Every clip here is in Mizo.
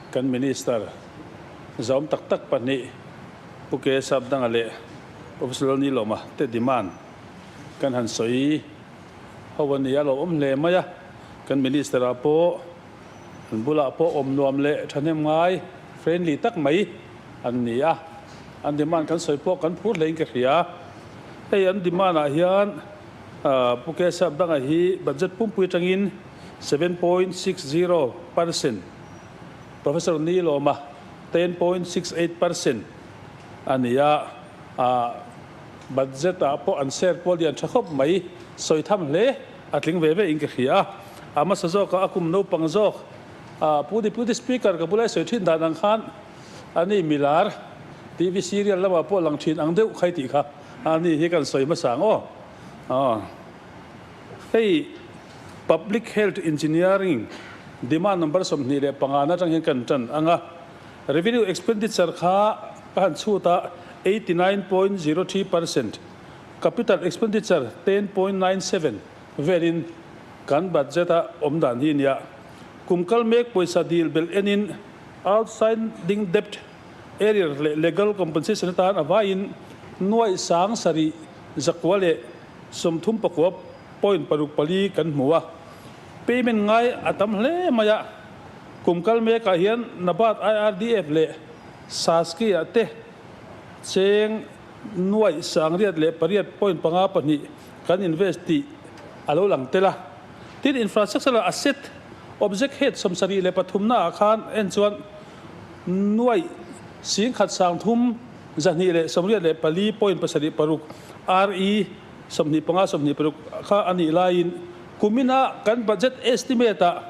Kan Minister zawm tak tak pahnih Pu Ke Sapdanga leh Professor Lalnilawma te demand kan han sawi ho a ni a lo awm hle mai a. Kan Minister ah pawh an bulah pawh awm nuam leh thahnem ngai, friendly tak mai an ni a. An demand kan sawi pawh kan phur hlein ka hria. Hei an demand ah hian Pu Ke Sapdanga hi budget pumpui atangin 7.60%, Professor Nilawma 10.68% a ni a, budget ah pawh an share pawh lian tha khawp mai, sawi tham hle a tling ve ve in ka hria a, a hmasa zawk a kum naupang zawk Pu Deputy Speaker ka bula i sawi thin dan ang khan a ni milar TV serial lamah pawh lang thin ang deuh khai tih kha a ni hi kan sawi hmasa ang aw. Hei Public Health Engineering demand number 25 na atang hian kan tan ang a, Revenue Expenditure kha ka han chhut a 89.03%, Capital Expenditure 10.97 velin kan budget a awm dan hi nia. Kum kal mek pawisa dil belh enin outstanding debt, arrear leh legal compensation atan a vaiin nuaih sang sarih zakua leh 39 point paruk pali kan hmu a, payment ngai a tam hle mai a, kum kal mekah hian NABARD IRDF leh SASCI ah te cheng nuaih sangriat leh pariat point panga pahnih kan invest tih a lo lang tel a. Tin, infrastructure asset object head 73 na ah khan en chuan nuaih singkhat sangthum 284 point pasarih paruk RE 25 26 kha a nih laiin kumina kan budget estimate ah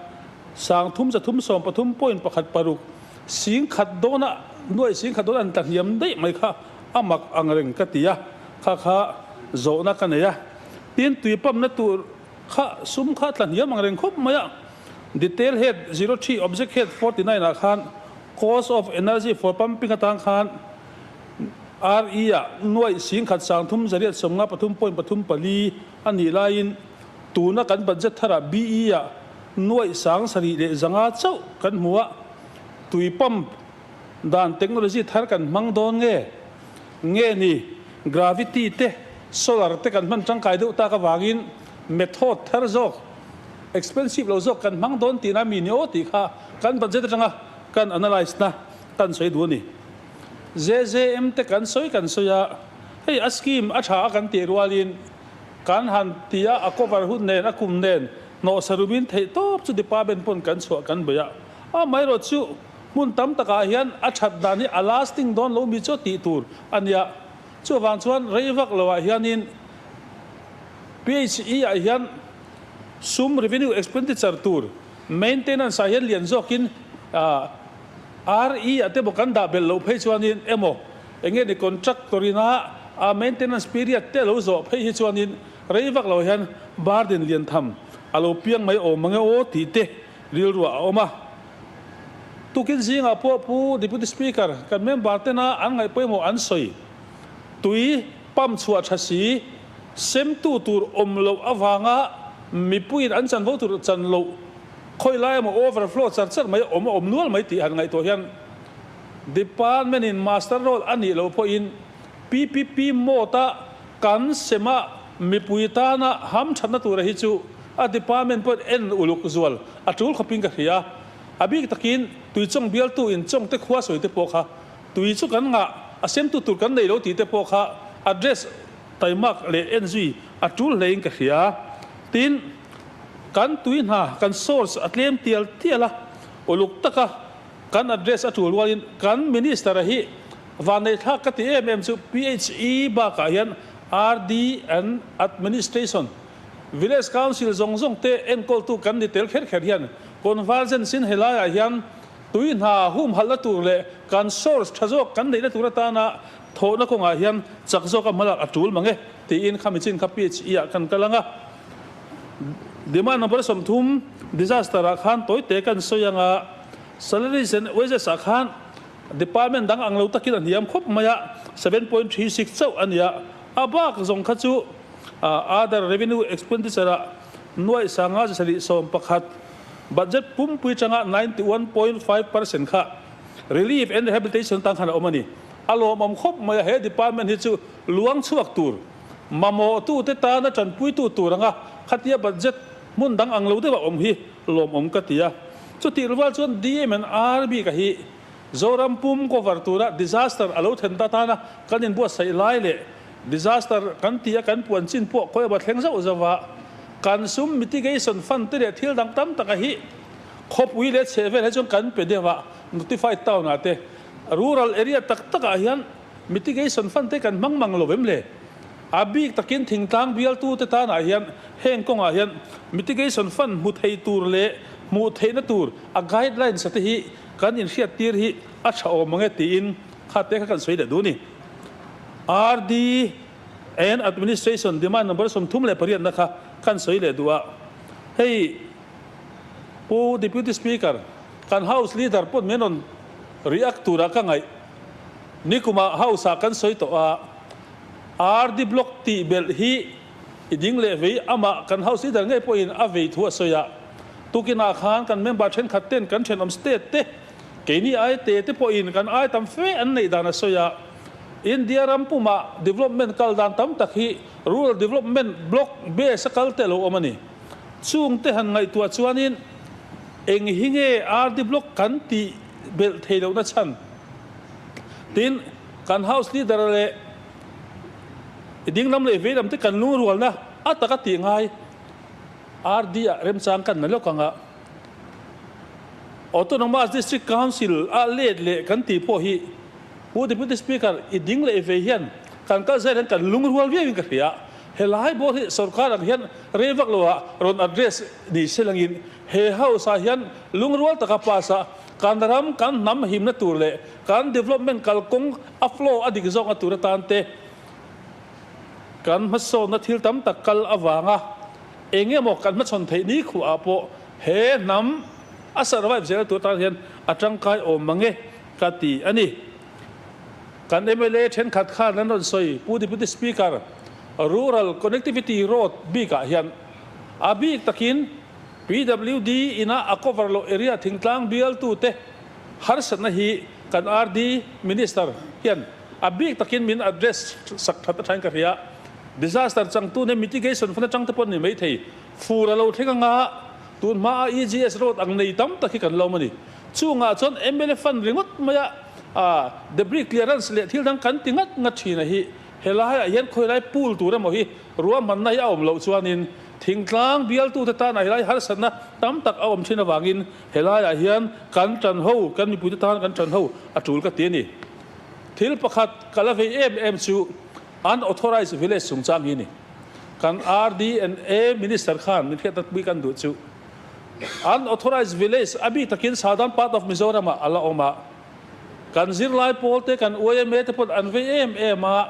3 313 point pakhat paruk singkhat dawna nuaih singkhat dawn an tla hniam daih mai kha a mak ang reng ka ti a, kha kha zawhna ka nei a. Tin, tui pump na tur kha sum kha tla hniam ang reng khawp mai a, detail head 03 object head 49 ah khan cost of energy for pumping atang khan RE ah nuaih singkhat sangthum zariat sawmnga pathum point pathum pali a nih laiin tuna kan budget tharah BE ah nuaih sang sarih leh zanga chauh kan hmu a, tui pump dan technology thar kan hmang dawn nge nge ni gravity te solar te kan hman tangkai deuh tak avangin method thar zawk expensive lo zawk kan hmang dawn tihna mi ni aw tih kha kan budget atanga kan analyse na kan sawi duh a ni. JJM te kan sawi kan sawi a, hei a scheme a tha a kan tih rualin kan han ti a, a cover hun nen a kum nen hnawhsa rumin theih tawp chu department pawn kan chhuah kan bei a, amaherawh chu hmun tam takah hian a that dan hi a lasting dawn lo mi chu tih tur a nia. Chuvang chuan rei vak loah hianin PHE ah hian sum revenue expenditure tur maintenance ah hian lian zawkin RE ah te maw kan dah belh loh phei chuanin emaw eng nge ni contractor ina a maintenance period te lo zawh phei hi chuanin rei vak lo hian burden lian tham a lo piang mai awm mange aw tih te rilruah a awm a. Tukin zingah pawh Pu Deputy Speaker kan member tena an ngaih pawimawh an sawi tui pump chhuah tha si semtu tur awm loh avanga mipuiin an chanvo tur chan loh Khawi lai emaw overflow char char mai awm a awm nual mai tih han ngaihtuah hian Department in master roll a nih loh pawhin PPP mode a kan sema mipui tana hamthatna tura hi chu a department pawhin en uluk zual a tul khawpin ka hria. A bik takin Tuichawng bialtu in Chawngte khua sawi te pawh kha tui chu kan ngah a semtu tur kan nei lo tih te pawh kha address taimak leh en zui a tul hlein ka hria. Tin. Kan tui hna, kan source a tlem tial tial a, uluk taka kan address a tul rualin kan Minister-a hi vanneihthlak ka ti em em chu PHE bakah hian RD and Administration, Village Council zawng zawng te enkawltu kan ni tel kher kher hian convergence in helaiah hian tui hna humhalhna tur leh kan source tha zawk kan neihna tur atana thawhna kawngah hian chak zawka hmalak a tul mang e tiin khami chin kha PHE ah kan kal ang a. Demand number 30 disaster ah khan tawi te kan sawi ang a, salaries and wages ah khan department dang ang lo takin a hniam khawp mai a, 7.36 chauh a ni a, a bak zawng kha chu other revenue expenditure ah nuaih sanga zasarih 11. Budget pumpui changa 91.5% kha Relief and Rehabilitation tan khan a awm a ni. A lawmawm khawp mai a, he department hi chu luang chhuak tur, mamawhtute tana tanpuitu tur anga khatia budget hmun dang ang lo deuh a awm hi lawmawm ka ti a. Chutih rual chuan DM and R bika hi Zoram pum cover tura disaster a lo then ta tana kan inbuatsaih lai leh disaster kan ti a kan puan chin pawh khawi emaw thleng zauh zauh a, kan sum mitigation fund te leh thil dang tam taka hi khawpui leh chhehvel hi chuan kan pe deuh a, notified town ah te rural area tak tak ah hian mitigation fund te kan hmang mang lo em le? A bik takin thingtlang bialtu te tan ah hian heng kawngah hian mitigation fund hmu thei tur leh hmuh theihna tur a guidelines te hi kan inhriattir hi a tha awm ang e tiin kha te kha kan sawi leh duh a ni. RD and Administration Demand Number 38 na kha kan sawi leh duh a, hei Pu Deputy Speaker, kan House Leader pawh min rawn react tura ka ngaih nikumah House ah kan sawi tawh a, RD Block tih belh hi i ding leh vei amah kan House Leader ngei pawhin a vei thu a sawi a, tukinah khan kan member thenkhat ten kan thenawm state te keini ai te te pawhin kan ai tam fe an neih dan a sawi a, India ram pumah development kal dan tam tak hi rural development block base a kal te lo awm a ni. Chung te han ngaihtuah chuanin eng hi nge RD block kan tih belh thei lohna chhan? Tin, kan House Leader leh i dinglam leh veilam te kan lungrualna a taka tih ngai RD ah remchang kan la lawk ang a. Autonomous District Council a let leh kan tih pawh hi Pu Deputy Speaker, i ding leh i vei hian kan kal zel hian kan lungrual viau in ka hria. Helai bawr hi sorkar ang hian rei vak lo ah rawn address ni se langin he house ah hian lungrual taka pass a kan ram kan hnam himna tur leh kan development kalkawng a flow a dik zawkna tur atan te kan hmasawnna thil tam tak kal avanga eng emaw kan hmachhawn theih ni khuah ah pawh he hnam a survive zelna tur atan hian a tangkai awm mang e ka ti a ni. Kan mla thenkhat khan an rawn sawi, Pu Deputy Speaker, Rural Connectivity Road bikah hian a bik takin PWD ina a cover loh area thingtlang bialtute harsatna hi kan RD Minister hian a bik takin min address sak that athain ka hria. Disaster changtu nen mitigation fund atang te pawh ni maithei. Fur a lo thleng anga tun hmaa EGS road ang nei tam tak hi kan lawm a ni. Chungah chuan mla fund ringawt maia debris clearance leh thil dang kan ti ngat ngat thin a hi helaiah hian khawilai pool tur emaw hi ruahmanna hi a awm loh chuanin thingtlang bialtute tanah helai harsatna tam tak a awm thin avangin helaiah hian kan tan ho kan mipuite tan kan tan ho a tul ka ti a ni. Thil pakhat ka la vei em em chu unauthorized village chungchang hi a ni. Kan RD and A Minister khan min hriatna pui kan duh chu. Unauthorized village a bik takin southern part of Mizoram ah a la awm a, kan zirlai pawl te kan YMA te pawh an vei em em a,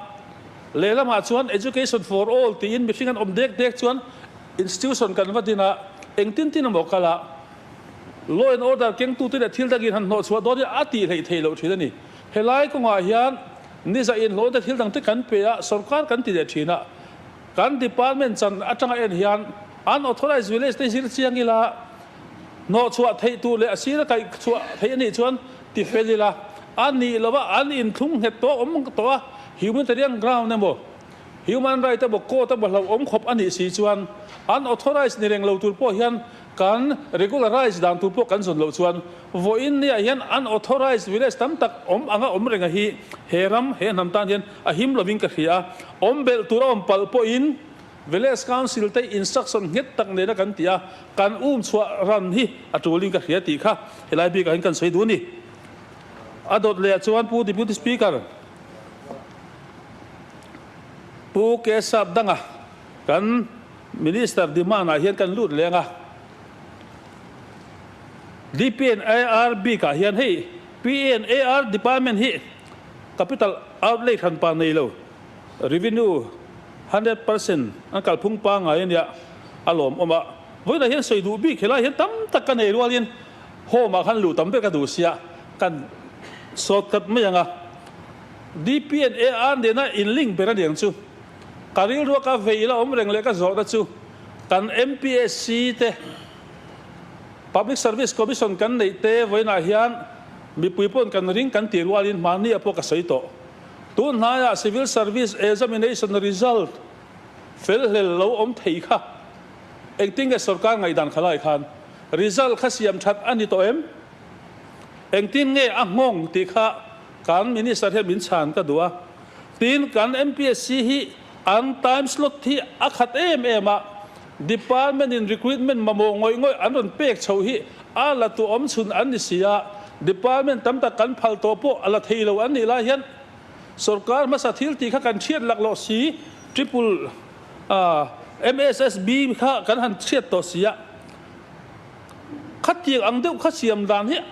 lehlamah chuan education for all tiin mihring an awm dek dek chuan institution kan va din a, engtin tin emaw kal a, law and order kengtute leh thil dangin han hnawhchhuah dawn hi a tih hleih theih loh thin a ni. Helai kawngah hian niza inhlawh te thil dangte kan pe a, sorkar kan ti leh thin a, Kan department chan atanga en hian unauthorized village te zir chiang ila, hnawhchhuah theih tur leh a sira kaih chhuah theih a nih chuan ti fel ila, a nih lova an inthlung nghet tawh awm tawh a, humanitarian ground emaw, human right emaw, court emaw hlauhawm khawp a nih si chuan unauthorized ni reng lo tur pawh hian kan regularize dan tur pawh kan zawn loh chuan vawiin niah hian unauthorized village tam tak awm anga awm renga hi he ram, he hnam tan hian a him lovin ka hria a, awm belh tur a awm palh pawhin Village Council te instruction nghet tak nena kan ti a, kan um chhuah ran hi a tulin ka hria tih kha helai bikah hian kan sawi duh a ni. A dawt leh ah chuan Pu Deputy Speaker, Pu Kesap Danga kan Minister demand ah hian kan lut leng a, DPNAR bikah hian hei PNAR department hi Capital outlay hran pa nei lo, revenue 100% an kalphung pangngai a nia, a lawmawm a. Vawiinah hian sawi duh bik helai hian tam tak ka nei rualin home ah khan luh tam ber ka duh sia, kan shortcut mai ang a. DP and AR nena in link ber a ni ang chu. Ka rilrua ka vei la awm reng leh ka zawhna chu kan MPSC te. Public Service Commission kan neih te vawiinah hian mipui pawn kan ring kan tih rualin hmanni ah pawh ka sawi tawh. Tun hnaiah Civil Service Examination result fel hlel lo awm thei kha engtin nge sorkar ngaihdan kha lai khan result kha siam that a ni tawh em? Engtin nge a nghawng tih kha kan Minister hian min chhan ka duh a. Tin, kan MPSC hi an time slot hi a khat em em a, Department in recruitment mamawh ngawih ngawih an rawn pek chhoh hi a la tu awm chhun an ni si a, Department tam tak kan phal tawh pawh a la thei lo an nih lai hian sorkar hmasa thil tih kha kan chhiat laklawh si, triple MSSB kha kan han chhiat tawh si a, khatiang ang deuh kha siam dan hi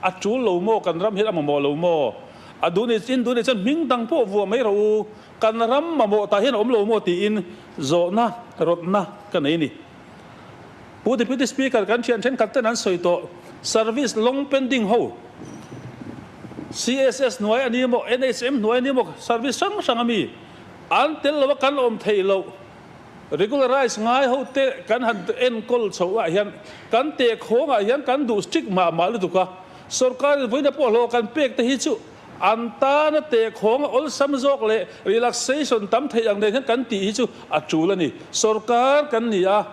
a tul lo maw, kan ram hian a mamawh lo maw? A duh ni in duh ni chuan hming dang pawh vuah mai rawh u, kan ram mamawh tah hian a awm lo maw tiin zawhna rawtna ka nei a ni. Pu Deputy Speaker, kan thian thenkhat ten an sawi tawh, service long pending ho, CSS hnuai a ni maw, NHM hnuai a ni maw, service hrang hrang a mi an tel lo a kan awm theih loh, Regularize ngai ho te kan han enkawl chhoh ah hian kan teh khawng ah hian kan duh strict mah mah lutuk a, sorkar in vawiina pawh hlawh kan pek te hi chu an tana teh khawng a awlsam zawk leh relaxation tam theih ang nen hian kan tih hi chu a tul a ni. Sorkar kan ni a,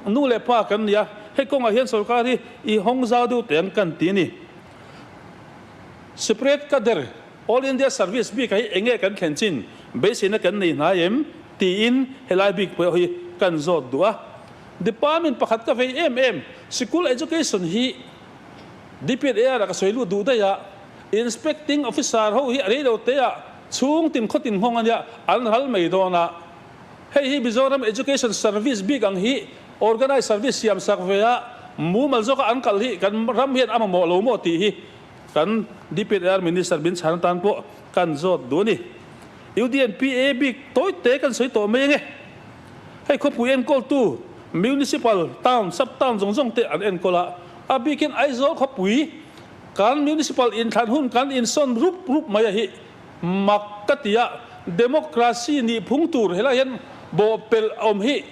nu leh pa kan ni a, hei kawngah hian sorkar hi i hawng zau deuh teh ang kan ti a ni. Separate cadre All India Service bik ah hi enge kan thlen chin beiseina kan nei hnai em? tiin helai bik pawh hi kan zawt duh a. Department pakhat ka vei em em, Sikul Education hi DPNAR ah ka sawi lut duh daih a, Inspecting Officer ho hi a rei lo te ah chhung tin khaw tin nghawng a nia an ral mai dawn a. Hei hi Mizoram Education Service bik ang hi Organized Service siam sak ve a, mumal zawka an kal hi kan ram hian a mamawh lo maw tih hi kan DPNAR Minister min chhan atan pawh kan zawt duh a ni. UDNPA bik tawi te kan sawi tawh mai ange. Hei khawpui enkawltu Municipal, Town, Sub-Town zawng zawng te an enkawl a, a bikin Aizawl khawpui kan Municipal inthlan hun kan insawn rup rup mai a hi mak ka ti a, Democracy nih phung tur helai hian bawhpelh a awm hi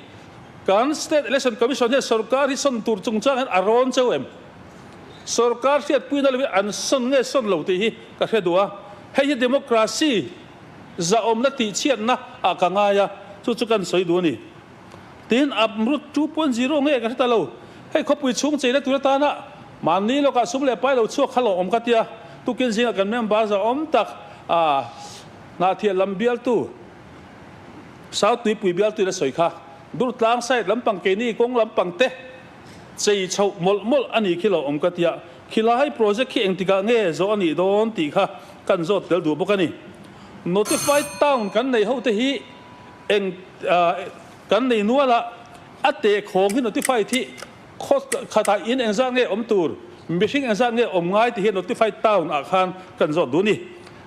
kan State Election Commission hian sorkar hi sawn tur chungchang hian a rawn cheu em? Sorkar hriatpuina lo hi an sawn nge sawn lo tih hi ka hre duh a, hei hi democracy zahawmna tihchhiatna ah ka ngai a, chu chu kan sawi duh a ni. Tin, Amrut 2.0 nge ka hre ta lo, hei khawpui chhung cheina tur atana mahni lawkah sum leh pai lo chhuak kha lo awm ka tia, tukin zingah kan member zahawm tak Hnahthial lam bialtu, South Tuipui bialtu in a sawi kha, Durtlang side lampang keini kawng lampang te, Chei chhoh mawlh mawlh a nih khi lo awm ka tia, khilai project khi engtikah nge zawh a nih dawn tih kha kan zawt tel duh bawk a ni. Notified town kan nei ho te hi eng kan nei nual a, a teh khawng hi notified hi khaw khatah in engzat nge awm tur, mihring engzat nge awm ngai tih hi notified town ah khan kan zawt duh a ni.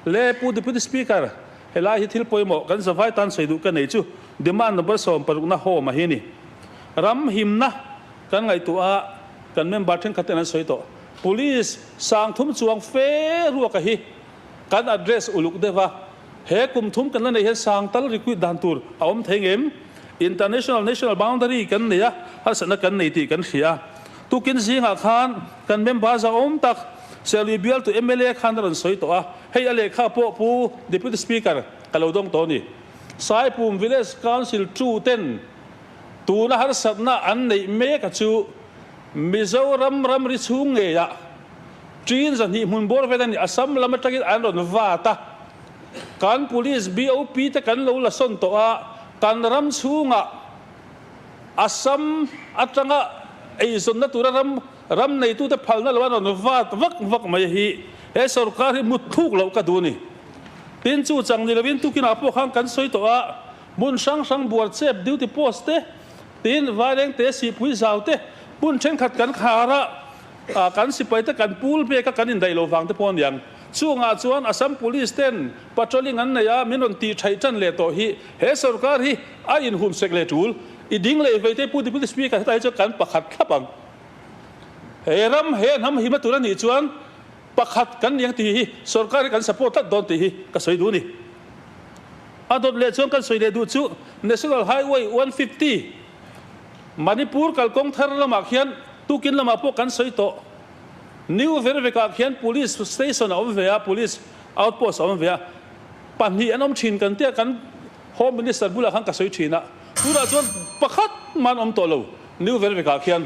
Le Pu Deputy Speaker, helai hi thil pawimawh kan zavai tan sawi duh ka nei chu demand number sawmparukna home a hi a ni. Ram himna kan ngaihtuah a, kan member thenkhat ten an sawi tawh. Police sangthum chuang fe ruaka hi kan address uluk deuh a, he kum thum kan la neih hian sang tal recruit dan tur a awm thei ngem? International national boundary kan nei a, harsatna kan nei tih kan hria. Tukin zingah khan kan member zahawm tak Serlui bialtu mla khan a rawn sawi tawh a, hei a lehkha pawh Pu Deputy Speaker ka lo dawng tawh a ni. Saipum Village Council tu ten Tuna harsatna an neih mek a chu Mizoram ramri chhung ngeiah ṭin zahnih hmun bawr vel a ni. Assam lam atangin an rawn vat a, kan Police BOP te kan lo la sawn tawh a, kan ram chhungah Assam atanga eizawnna tura ram ram neitute phalna lo an rawn vat vak vak mai hi he sorkar hi mut thuk loh ka duh a ni. Tin chu chang ni lovin tukinah pawh khan kan sawi tawh a, Hmun hrang hrang buar chep duty post te, tin vaileng te sihpui zau te, hmun thenkhat kan khar a, kan sipai te kan pool bek a kan indaih lo vang te pawh a niang. Chungah chuan Assam Police ten patrolling an nei a, min rawn tih thaih tan leh tawh hi he sorkar hi a inhum sek leh tul. I ding leh vei te Pu Deputy Speaker hetah hi chuan kan pakhat thlap ang. He ram he hnam hima tur a nih chuan pakhat kan niang tih hi sorkar hi kan support tlat dawn tih hi ka sawi duh a ni. A dawt leh chuan kan sawi leh duh chu National Highway 150 Manipur kalkawng thar lamah khian. Tukin lamah pawh kan sawi tawh. New Vervekah khian Police Station a awm ve a, Police Outpost a awm ve a. Pahnih an awm thin kan tia kan Home Minister bulah khan ka sawi thin a. Tunah chuan pakhat mah an awm tawh lo New Vervekah khian.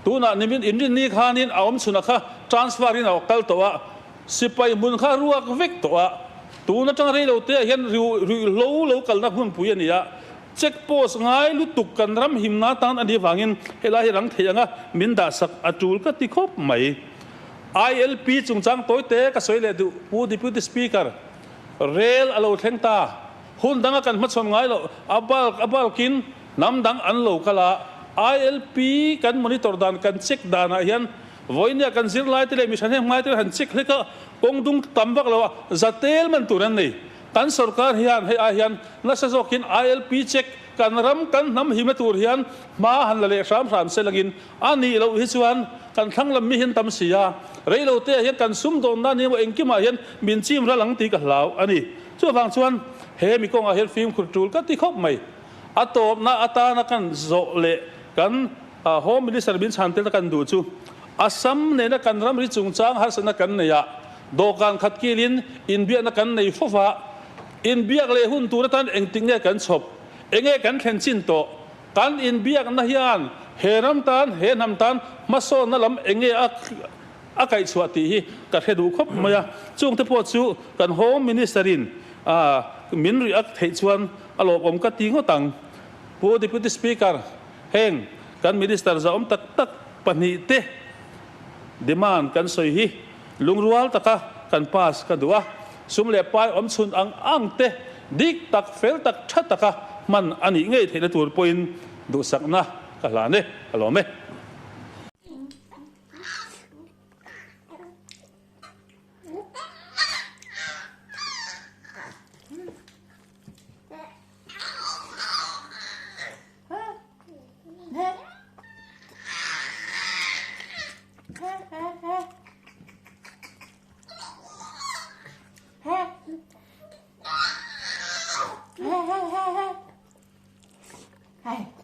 Tunah nimin inrinni khanin a awm chhunah kha transfer in a kal tawh a, sipai hmun kha ruak vek tawh a. Tun atanga rei lo te ah hian ruihhlo lo kalna hmunpui a ni a. Check post ngai lutuk kan ram himna tan a nih vangin helai hi rang thei anga min dahsak a tul ka ti khawp mai. ILP chungchang tawite ka sawi leh duh Pu Deputy Speaker, rel a lo thleng ta. Hun danga kan hmachhawn ngai loh a bulk a bulk in hnam dang an lo kal a, ILP kan monitor dan kan check danah hian vawinia kan zirlaite leh mihran heng hmaite han check hlek a, kawng dung tam vak lo a, zatel man tur an nei. Kan sorkar hian hei ai hian nasa zawkin ILP check kan ram kan hnam himna tur hian hma han la leh hram hram se langin a nih loh hi chuan kan thlang lam mi hian tam si a, rei lo te ah hian kan sum dawnna ni emaw engkimah hian min chim ral ang tih ka hlau a ni. Chuvang chuan he mi kawngah hian fimkhur tul ka ti khawp mai. A tawpna atana kan zawh leh kan Home Minister min chhan tel kan duh chu Assam nena kan ramri chungchang harsatna kan nei a, dawhkan khat kilin inbiakna kan nei fo va, inbiak leh hun tur atan engtik nge kan chhawp, enge kan thlen chin tawh, kan inbiakna hian he ram tan, he hnam tan hmasawnna lam enge a a kaihchhuah tih hi ka hre duh khawp mai a, chungte pawh chu kan Home Minister in min rih ak theih chuan a lawmawm ka ti ngawt ang. Pu Deputy Speaker, heng kan Minister zahawm tak tak pahnihte demand kan sawi hi lungrual taka kan pass ka duh a, sum leh pai awm chhun ang ang te dik tak, fel tak, tha taka hman a nih ngei theihna tur pawhin duhsakna ka hlan e, ka lawm e. Hey.